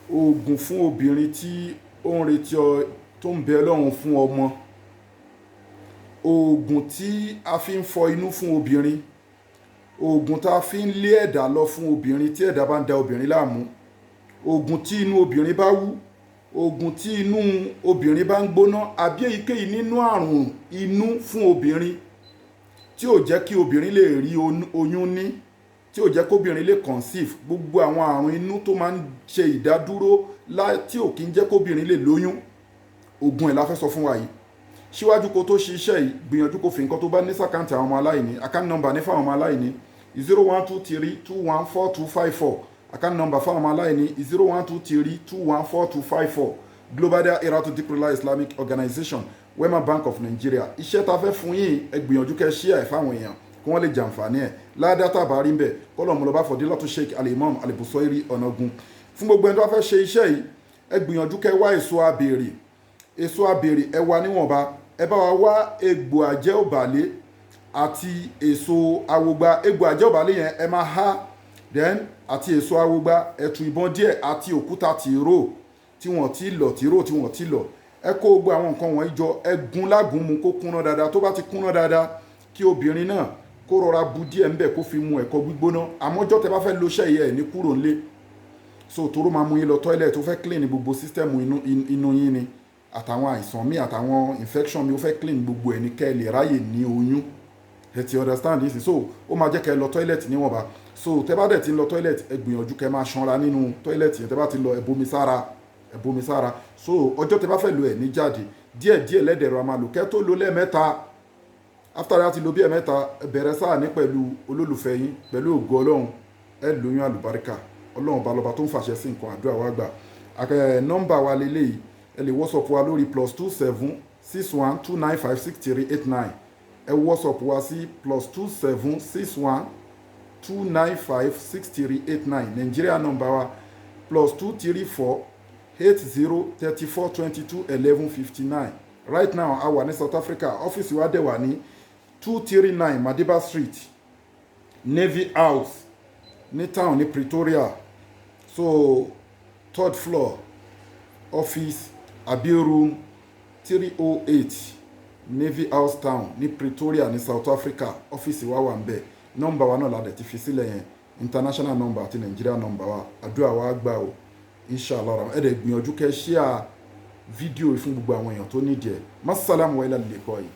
Oògùn fún obìnrin tí ó ń retí ọ tó ń bẹ Ọlọ́run fún ọmọ. Oògùn tí a fi ń fọ inú fún obìnrin. Oògùn tá a fi ń lé ẹ̀dà lọ fún obìnrin tí ẹ̀dà bá ń da obìnrin láàmú. Oògùn tí inú obìnrin bá wú. Oògùn tí inú obìnrin bá ń gbóná àbí èyíkéyìí nínú àrùn inú fún obìnrin tí ò jẹ́ kí obìnrin lè rí oyún ní, tí ò jẹ́ kí obìnrin lè conceive. Gbogbo àwọn àrùn inú tó máa ń ṣe ìdádúró tí ò kí ń jẹ́ kí obìnrin lè lóyún, ògùn ẹ̀ la fẹ́ sọ fún wa yìí. Síwájú kó tó ṣe iṣẹ́ yìí, gbìyànjú kó fi nǹkan tó bá ní sí account àwọn ọmọ aláìní. Account number ní fáwọn ọmọ aláìní: 0123214254. Account number fáwọn ọmọ aláìní: 0123214254. Global Dahiratu Dhikrlahi Islamic Organization, Wema Bank of Nigeria. Iṣẹ́ ta fẹ́ fún yín, ẹ gbìyànjú kẹ́ share ẹ̀ fáwọn èèyàn kí wọ́n lè jàǹfààní ẹ̀. Ládàá tàbá rí ń bẹ̀, kọ́lọ̀ mọ́ lọ bá Fọdílátù Sheikh Al-Imam Al-Busiri Ọ̀nàgún. Fún gbogbo ẹni tó bá fẹ́ ṣe iṣẹ́ yìí, ẹ gbìyànjú kẹ́ wá èso abèrè. Èso abèrè, ẹ wá níwọ̀nba. Ẹ bá wa wá egbò àjẹ́ òbàlẹ̀ àti èso awogba. Egbò àjẹ́ òbàlẹ̀ yẹn, ẹ máa há, then àti èso awogba, ẹ̀tù ìbọn díẹ̀ àti òkúta tìró tí wọ́n ti lọ̀, tìró tí wọ́n ti lọ̀. Ẹ kó gbogbo àwọn nǹkan wọ̀nyí jọ, ẹ gún lágúnmu kó kúnná dáadáa. Tó bá ti kúnná dáadáa, kí obìnrin náà kó rọra bu díẹ̀ ńbẹ̀, kó fi mu ẹ̀kọ gbígbóná. Àmọ́jọ́ tẹ bá fẹ́ lo iṣẹ́ yìí, ẹ̀ ní kúrò ńlé. So toró máa mú yín lọ toilet, ó fẹ́ clean gbogbo system inú yín ni, àtàwọn àìsàn míì, àtàwọn infection mi, ó fẹ́ clean gbogbo ẹ̀ ní kẹ́ ẹ lè ráyè ní oyún. Ẹ ti understand this? So ó máa jẹ́ kẹ́ ẹ lọ toilet níwọ̀nba. So tẹ bá dẹ̀ ti ń lọ toilet, ẹ gbìyànjú kẹ́ máa ṣanra nínú toilet yẹn. Tẹ bá ti lọ, ẹ bomi sára, ẹ bomi sára. So ọjọ́ tẹ bá fẹ́ lo ẹ̀ ní jáde díẹ̀ díẹ̀ lẹ́dẹ̀rọ a máa lò kẹ́ tó lo lẹ́ẹ̀mẹ́ta. After that, lo bí ẹ̀mẹ́ta, ẹ bẹ̀rẹ̀ sáà ní pẹ̀lú olólùfẹ́ yín. Pẹ̀lú ògo Ọlọ́run, ẹ lóyún àlùbáríkà. Ọlọ́run bá lọ́ba tó ń fàṣẹ sí nǹkan, àdúrà wa gbà. Àkẹ́ nọ́mbà wa lélẹ́yìí. Ẹ lè WhatsApp wa lórí +27612956389. Ẹ WhatsApp wa sí +27612956389. Nigeria number wa: +2348034221159. Right now, a wà ní South Africa. Ọ́fíìsì wa dẹ̀ wà ní 239 Madiba Street, Navy House, ní town ní Pretoria. So third floor office àbí room 308, Navy House Town ní Pretoria ní South Africa. Ọ́fíìsì wa wà ń bẹ̀. Nọ́mbà wa náà la dẹ̀ ti fi sílẹ̀ yẹn, international number àti Nigeria number wa. Àdúrà wa gbà o, inshallah. Ẹ dẹ̀ gbìyànjú kẹ́ share fídíò fún gbogbo àwọn èèyàn tó nídìí ẹ̀. Masalam wa ilal liqa yìí.